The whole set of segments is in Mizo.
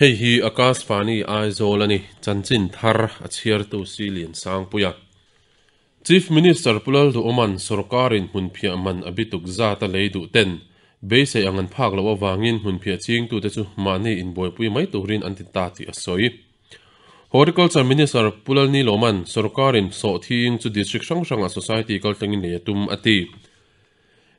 Hei hi Akashvani Aizawl a ni, chanchin thar a chhiartu si Liansangpuia. Chief Minister Pu Lalduhawma'n sawrkarin hmunphiah man a bituk zat a lei duh ten beisei ang an phak loh avangin hmunphiah chingtute chu mahni inbuaipui mai turin an ti ta tih a sawi. Horticulture Minister Pu Lalniloma'n sawrkarin sawhthing chu district hrang hrangah society kaltlangin lei a tum a ti.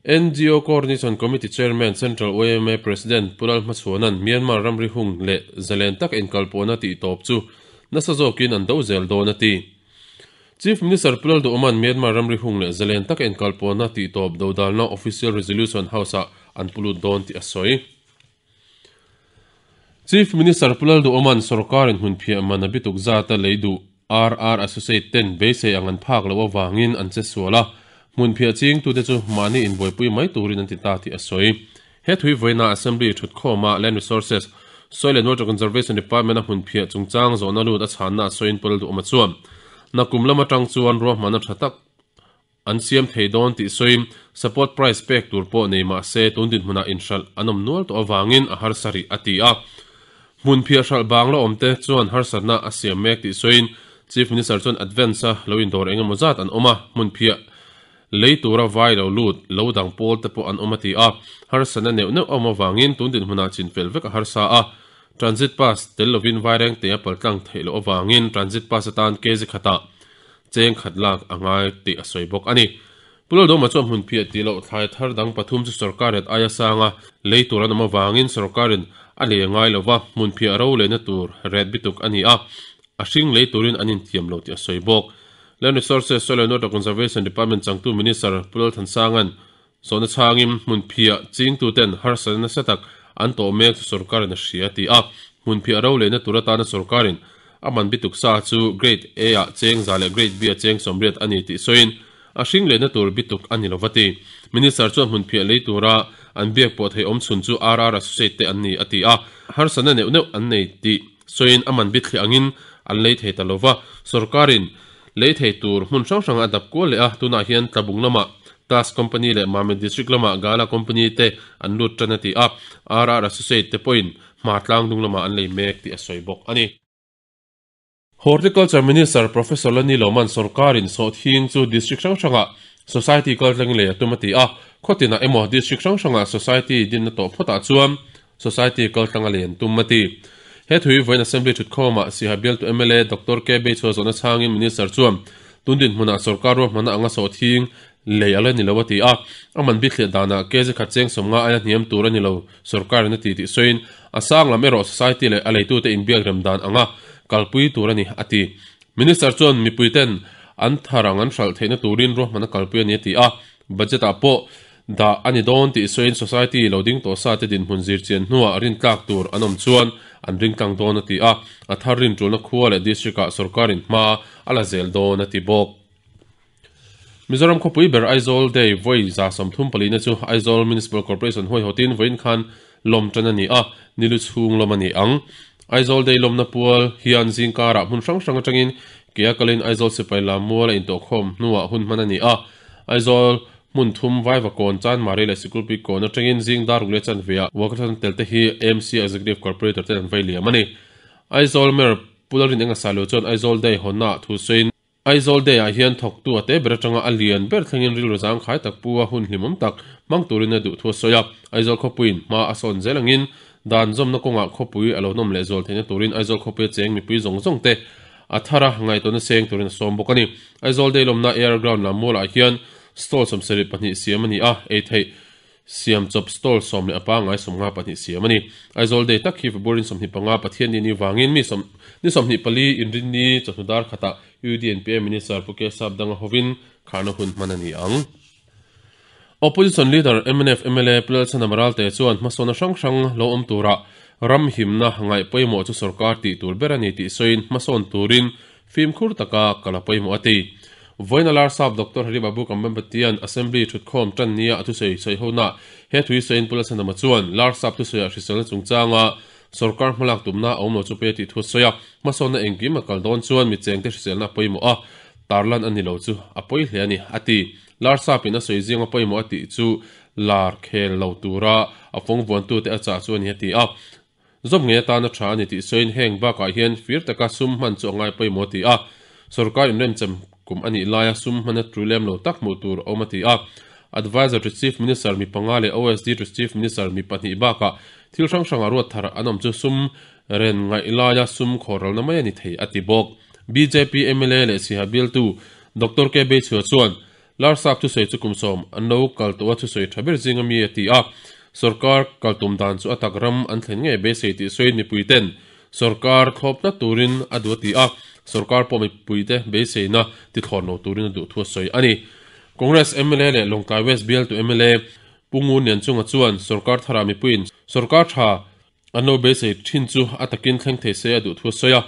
NGO Coordination Committee Chairman Central yma President Pu Lalhmachhuana'n Myanmar ramri hung leh zalen taka inkalpawhna tihtawp chu nasa zawkin an do zel dawn a ti. Chief Minister Pu Lalduhawma'n Myanmar ramri hung leh zalen taka inkalpawhna tihtawp dodalna Official Resolution House-ah an pu lut dawn tih a sawi. Chief Minister Pu Lalduhawma'n sorkarin hmunphiah man a bituk zata lei duh RR Associate ten beisei ang an phak loh avangin an che sual a, hmunphiah chingtute chu mahni inbuaipui mai turin an ti ta tih a sawi. He thui vawiina Assembly thutkhawma Land Resources, Soil and Water Conservation Department-a hmunphiah chungchang zawhna lut a chhanna a sawiin Pu Lalduhawma chuan nakum lam atang chuan ruahmanna tha tak an siam thei dawn tih sawiin support price pek tur pawh nei mah se tun dinhmunah inhralh an awm nual tawh avangin a harsa rih a ti a. Hmunphiah hralh bang la awmte chuan harsatna a siam mek tih sawiin Chief Minister chuan advance-a lo indawr engemaw zat an awm a, hmunphiah Lei tura vai lo lut, lo dang pawl te pawh an awm a ti a, harsatna neuh neuh a awm avangin tun dinhmunah chinfel vek a harsa a. Transit pass tel lovin vairengte a paltlang theih loh avangin transit pass atan kg khatah cheng khat lak a ngai tih a sawi bawk a ni. Pu Laldawma chuan hmunphiah tih loh thlai thar dang pathum chu sorkar ret aia sanga lei tur an awm avangin sorkarin a lei a ngai lova, hmunphiah ro lehna tur ret bituk a ni a, A hring lei turin an intiam lo tih a sawi bawk. Land Resources, Soil and Water Conservation Department changtu Minister Pu Lalthansanga'n sawhna chhangin hmunphiah chingtuten harsatna nasa tak an tawh mek chu sorkarin a hria a ti a. Hmunphiah ro lehna tur atana sorkarin a man bituk sa chu Grade A-ah cheng za leh Grade B-ah cheng 80 a ni tih sawiin a hring lehna tur bituk a ni lo va ti. Minister chuan hmunphiah lei tura an biak pawh thei awmchhun chu RR Associate te an ni a ti a. Harsatna neuh neuh an nei tih Sawiin a man bithliah angin an lei thei ta lo va, sorkarin lei thei tur hmun hrang hrangah a dap kual leh a, tunah hian Tlabung lamah Task Company leh Mamit District lamah Gala Company te an lut tan a ti a, RR Associate te pawhin hma tlang dung lamah an lei mek tih a sawi bawk a ni. Horticulture Minister Professor Lani Loman sorkarin sawhthing chu district hrang hrangah society kaltlangin lei a tum a ti a, khawtinah emaw district hrang hrangah society dinna tawh phawtah chuan Society kaltlanga lian tum a ti. He thui vawiin Assembly thutkhawmah Siha bialtu mla Doctor K Beichhua zawhna chhangin Minister chuan tun dinhmunah sorkar ruahmanna anga sawhthing lei a la ni lo a ti a, a man bithliah danah kg khat cheng 50 aia hniam tur a ni lo sorkarin a ti tih sawiin a sang lam erawh society leh a leitute inbiak rem dan anga kalpui tur a ni a ti. Minister chuan mipuiten an thar ang an hralh theihna turin ruahmanna kalpui a ni a ti a, budget ah pawh Dah a ni dawn tih sawiin Society lo ding tawh sa te dinhmun zir chian hnuah rintlak tur an awm chuan an ringtlang dawn a ti a, a thar rin tulna khua leh district ah sorkarin hma a la zel dawn a ti bawk. Mizoram khawpui ber Aizawl Day vawi 34 na chu Aizawl Municipal Corporation huaihawtin vawiin khan lawm tan a ni a, ni lu chhung lawm a ni ang. Aizawl Day lawmna pual hian zingkarah hmun hrang hrang atangin ke a kalin Aizawl sipai lam mual a intawhkhawm hnuah hun hman a ni a, Aizawl Hmun thum Vaiva kawn Chanmari leh Sikulpui kawn atangin zing dar ruk leh chanveah Walkathon tel te hi AMC Executive Corporator ten an vei liam a ni. Aizawl Mayor Pu Lalrin Engasalo chuan Aizawl Day hawnna ah thu sawiin, Aizawl Day ah hian thawktu a te ber atanga a lian ber thlengin rilru zangkhai tak pu a hun hlimawm tak hmang turin a duh thu a sawi a. Aizawl khawpuiin hma a sawn zel angin dan zawmna kawngah khawpui a lo nawm leh zual theihna turin Aizawl khawpuia cheng mipui zawng zawng te a thar a, ngaihtuahna seng turin a sawm bawk a ni. Aizawl Day lawmna Air Ground lam mualah hian stall 72 siam a ni a, ei theih siam chawp stall sawm leh a pangngai 54 siam a ni. Aizawl Day tak hi February 25 Pathianni ni vangin mi sawm ni 24 Inrinni chawhnu dar khatah UDNPA Minister Pu Kesap Danga hovin kharna hun hman a ni ang. Opposition Leader mnf mla Pu Lalchhan Amaralte chuan hmasawnna hrang hrang lo awm tura ram himna ngaih pawimawh chu sorkar tih tur ber a ni tih sawiin hmasawn turin fimkhur taka kal a pawimawh a ti. Vawiina Larsap Doctor Hari Babu Kambhampatian Assembly thutkhawm tan nia a thusawi sawi hona he thui sawiin Pu Lalchhanama chuan Larsap thusawiah hriselna chungchanga sorkar hmalak tumna a awm lo chu pe tih thu a sawi a, hmasawnna engkim a kal dawn chuan mi chengte hriselna a pawimawh a, tarlan a ni lo chu a pawi hle a ni a ti. Larsapin a sawi zinga pawimawh a tih chu lar khel lo tura a fawng vuantute a chah chu a ni a ti a. Zawm ngei atana tha a ni tih sawiin heng bakah hian fir taka sum hman chu a ngai pawimawh a ti a. Sorkar inremchem kum a nih laia sum hmana tu lem lo tak hmuh tur a awm a ti a. Adviser to Chief Minister mi panga leh OSD to Chief Minister mi pahnih bakah thil hrang hranga ruat thar an awm chu sum ren ngaih laia sum khawralna mai a ni thei a ti bawk. Bjp mla leh Siha bialtu Doctor K Beichhua chuan Larsap thusawi chu kum sawm an lo kal tawh a thusawi tha ber zinga mi a ti a, sorkar kal tum dan chu a tak ram an thlen ngei beisei tih sawiin mipui ten sorkar thlawp tlat turin a duh a ti a, sorkar pawh mipuite beiseina ti thlawn lo turin a duh thu a sawi a ni. Congress mla leh Lawngtlai West bialtu mla Pu Ngun Lianchunga chuan sorkar tharah mipuiin sorkar tha An lo beisei thin chu a takin thleng thei se a duh thu a sawi a.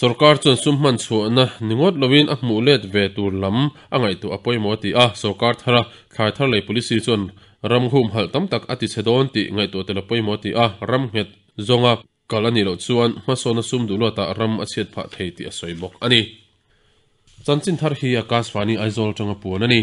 Sorkar chuan sum hman chhuahna ni ngawt loin a hmuh let ve tur lam a ngaihtuah a pawimawh a ti a. Sorkar thara thlai thar lei policy chuan ram humhalh tam tak a ti chhe dawn tih ngaihtuah tel a pawimawh a ti a. Ram nghet zawnga kal a nih loh chuan hmasawnna sum duh luatah ram a chhiat phah thei tih a sawi bawk a ni. Chanchin thar hi Akashvani Aizawl atanga puan a ni.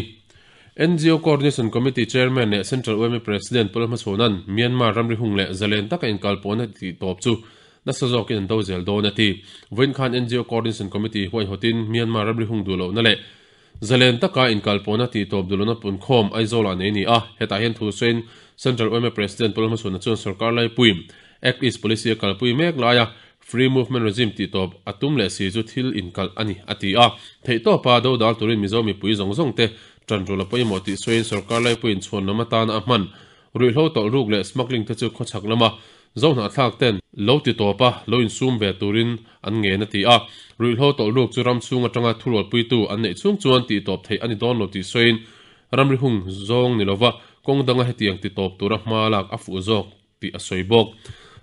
NGO Coordination Committee Chairman leh Central yma President Paul Hmachhawna'n Myanmar ramri hung leh zalen taka inkalpawhna tih tawp chu nasa zawkin an do zel dawn a ti. Vawiin khan NGO Coordination Committee huaihawtin Myanmar ramri hung duh lohna leh zalen taka inkalpawhna tih tawp duh lohna punkhawm Aizawlah nei a ni a. Hetah hian thu sawiin Central yma President Paul Hmachhawna chuan sorkar laipuiin Act East Policy a kalpui mek laia Free Movement Regime tih tawp a tum leh si chu thil inkalh a ni, a ti a. Theihtawpa dodal turin Mizo mipui zawng zawng te tanrul a pawimawh tih sawiin sorkar laipuiin chhuan lam atana a hman ruihhlo tawlh ruk leh smuggling te chu khawchhak lama Zohnahthlak ten lo ti tawp a, lo insum ve turin an ngen a ti a. Ruihhlo tawlh ruk chu ram chhung atanga thurualpuitu an neih chhung chuan tih tawp theih a ni dawn lo tih sawiin ramri hung zawng ni lova kawng danga hetiang ti tawp tura hma lak a fuh zawk tih a sawi bawk.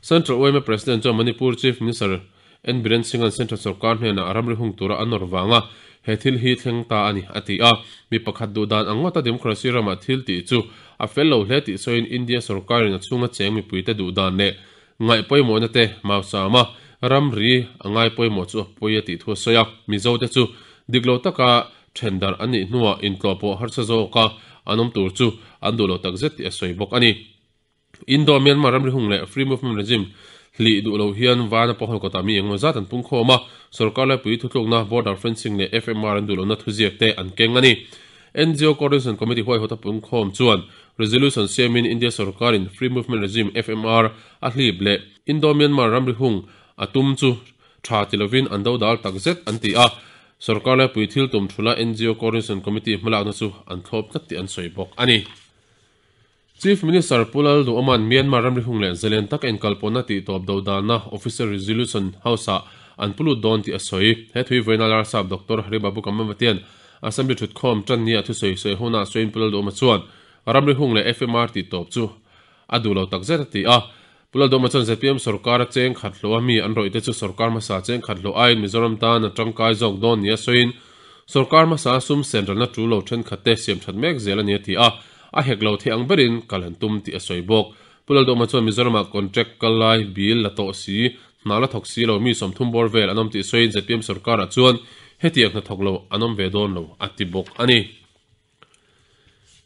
Central yma President chuan Manipur Chief Minister N Biren Singh-a'n Central sorkar hnenah ramri hung tura a nawr vanga he thil hi thleng ta a ni, a ti a. Mi pakhat duh dan ang ngawta democracy ramah thil tih chu a fel lo hle tih sawiin India sorkarin a chhunga cheng mipuite duh dan leh ngaih pawimawhna te mausama ramri a ngai pawimawh chu a pawi a tih thu a sawi a. Mizote chu dik lo taka then darh an nih hnuah intlawh pawh harsa zawka an awm tur chu an duh lo takzet tih a sawi bawk a ni. Indo Myanmar ramri hung leh Free Movement Regime hlih duh lo hian vana pawh kawtah mi engemaw zat an pung khawm a, sorkar laipui thutlukna, border fencing leh FMR an duh lohna thuziak te an keng a ni. NGO Coordination Committee huaihawta pung khawm chuan resolution siamin India sorkarin Free Movement Regime, FMR, a hlip leh Indo Myanmar ramri hung a tum chu tha ti lovin an dodal takzet an ti a, sorkar laipui thil tum thula NGO Coordination Committee hmalakna chu an thlawp tlat tih an sawi bawk a ni. Chief Minister Pu Lal Duhawma'n Myanmar ramri hung leh zalen taka inkalpawhna tih tawp do danna Official Resolution House-ah an pu lut dawn tih a sawi. He thui vawiina Larsap Doctor Hari Babu Kamamatian Assembly thutkhawm tan nia thusawi sawi hunah sawiin Pu Lal Duhawma chuan ramri hung leh FMR tih tawp chu a duh lo takzet a ti a. Pu Lal Duhawma chuan zpm sorkara cheng khat hlawh a mi an rawih te chu sorkar hmasa cheng khat hlawh aiin Mizoram tan a tangkai zawk dawn nia sawiin sorkar hmasa sum senralna tul lo thenkhat te siam that mek zel a ni a ti a. A hek lo thei ang berin kal an tum tih a sawi bawk. Pu Lalduhma chuan Mizoramah contract kal lai bill la tawh si, hna la thawk si lo mi 30 bawr vel an awm tih sawiin zpm sorkarah chuan hetiang hna thawk lo an awm ve dawn lo a ti bawk a ni.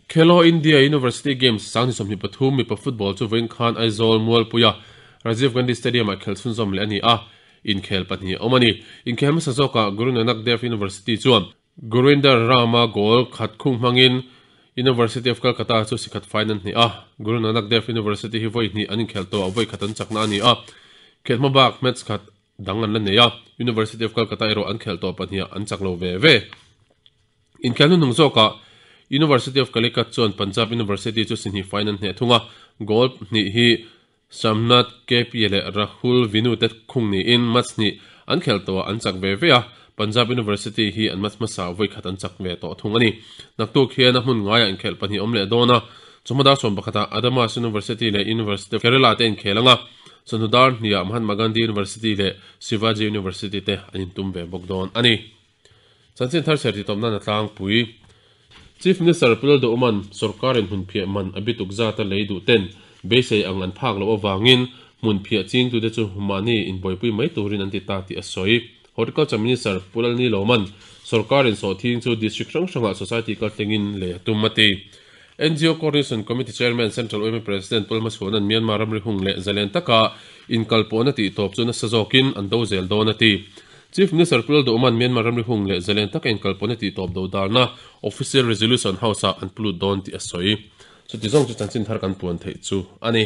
Khelo India University Games 2023 mipa football chu vawiin khan Aizawl Mualpuia Rajiv Gandhi Stadium-ah khelh chhunzawm leh a ni a, inkhel pahnih a awm a ni. Inkhel hmasa zawkah Guru Nanak Dev University chuan Gurinder Rama goal khat khung hmangin University of Calcutta chu sikhat faiin an hneh a, Guru Nanak Dev University hi vawi hnih an inkhelh tawh a, vawi khat an chakna a ni a, khelh hma bak match khat dang an la nei a, University of Calcutta erawh an khelh tawh pahniha an chak lo ve ve. Inkhelh hnuhnung zawkah University of Calicut chuan Punjab University chu si hnih faiin an hneh thung a, goal hnih hi Samnath KP leh Rahul Vinu te khung niin match hnih an khelh tawh ah an chak ve ve a, Punjab University hi an match hmasa vawi khat an chak ve tawh thung a ni. Naktuk hian a hmun ngaiah inkhelh pahnih awm leh dawn a, chawhma dar 11 ah Adamas University leh University of Kerala te inkhel ang a, chawhnu dar hnih ah Mahatma Gandhi University leh Shivaji University te an intum ve bawk dawn a ni. Chanchin thar chher titawp nan a tlangpui. Chief Minister Pu Lalduhawma'n sorkarin hmunphiah man a bituk zata lei duh ten beisei ang an phak loh avangin hmunphiah chingtute chu mahni inbuaipui mai turin an ti ta tih a sawi. Horticulture Minister Pu Lalniloma'n sorkarin sawhthing chu district hrang hrangah society kaltlengin lei a tum a ti. NGO Coordination Committee Chairman, Central yma President Paul Hmachhuana'n Myanmar ramri hung leh zalen taka inkalpawhna tihtawp chu nasa zawkin an do zel dawn a ti. Chief Minister Pu Lalduhman Myanmar ramri hung leh zalen taka inkalpawhna tihtawp do darna Official Resolution House-ah an pulut dawn tih a sawi. Chuti zawng chu chanchin thar kan puan theih chu a ni.